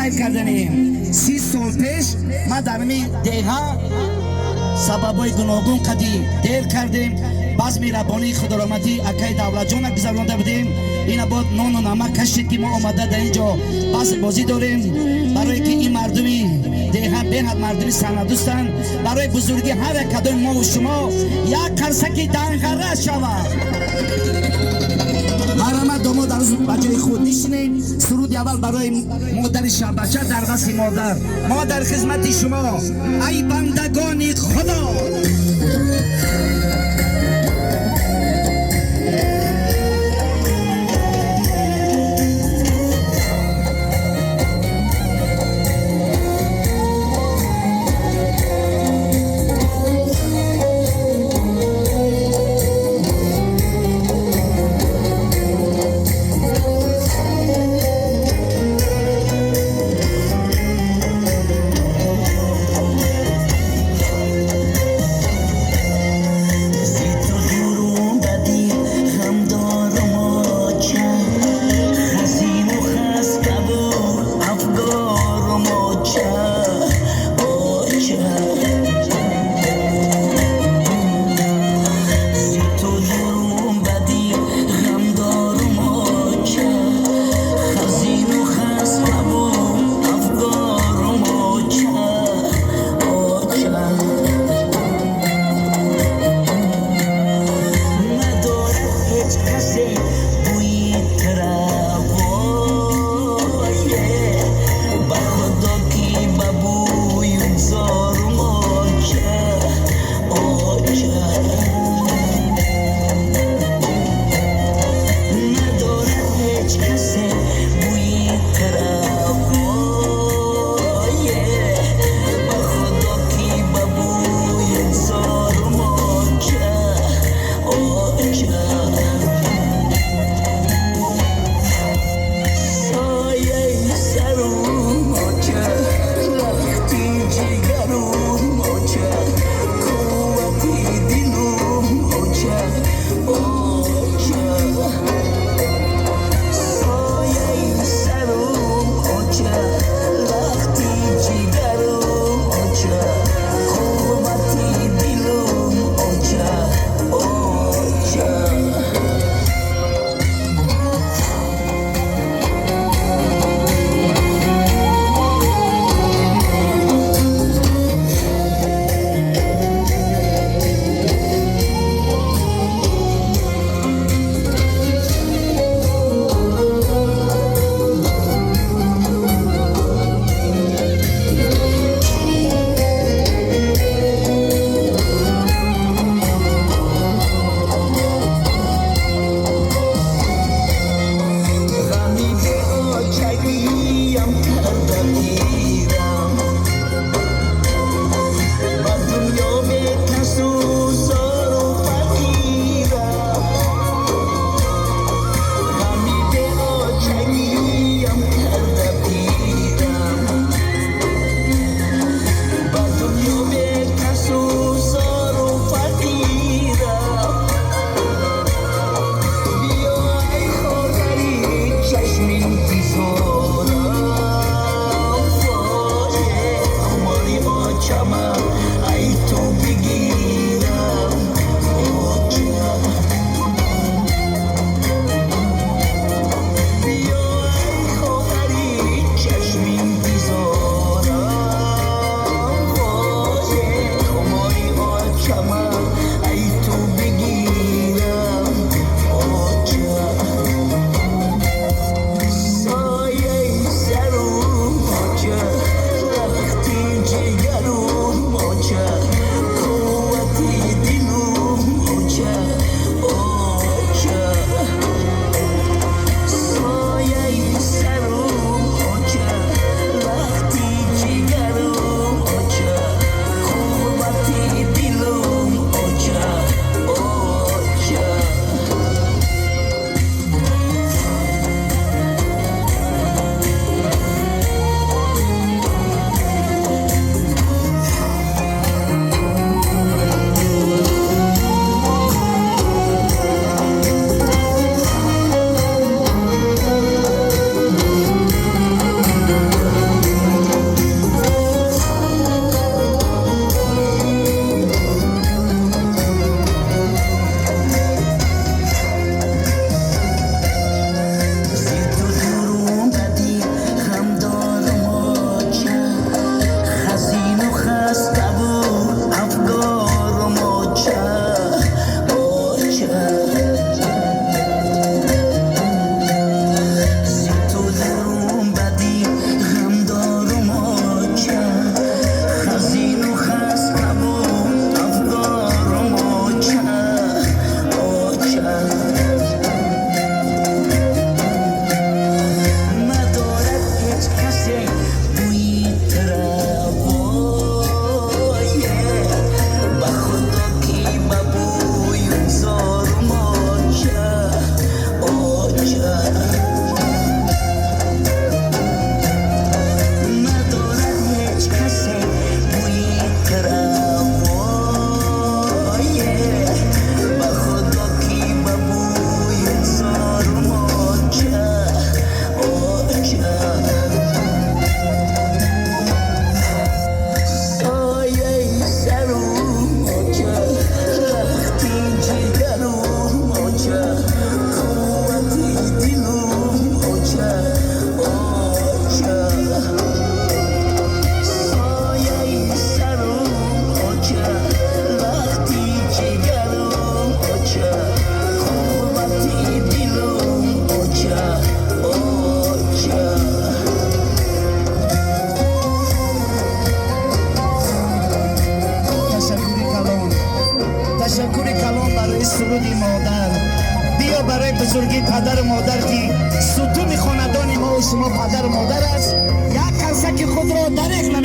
Қайд карданем, 30 сол пеш ман дар ҳамин деҳа сабабҳои гуногун қади дер кардем. Базми раббонии худораҳматӣ акаи Давлатҷона гузаронда будем. Ина бод нону намак кашид, ки мо омада дар ин ҷо базм бозӣ дорем, барое ки ин мардуми деҳа беҳад мардуми санъатдӯстанд. Барои бузургӣ ҳар як кадоми мову шумо як қарсаки данғара шавад. Марҳамат, домод, арӯз ба ҷои худ нишинед. Суруди аввал барои модари шаббача дар васфи модар. Мо дар хизмати шумо, ай бандагони Худо.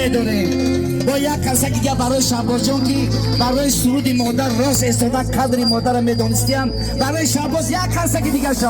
Медорем бо як қарсаки дига барои Шаҳбозҷон, ки барои суруди модар рост истода, қадри модарро медонистиям. Барои Шаҳбоз як қарсаки дига шавад.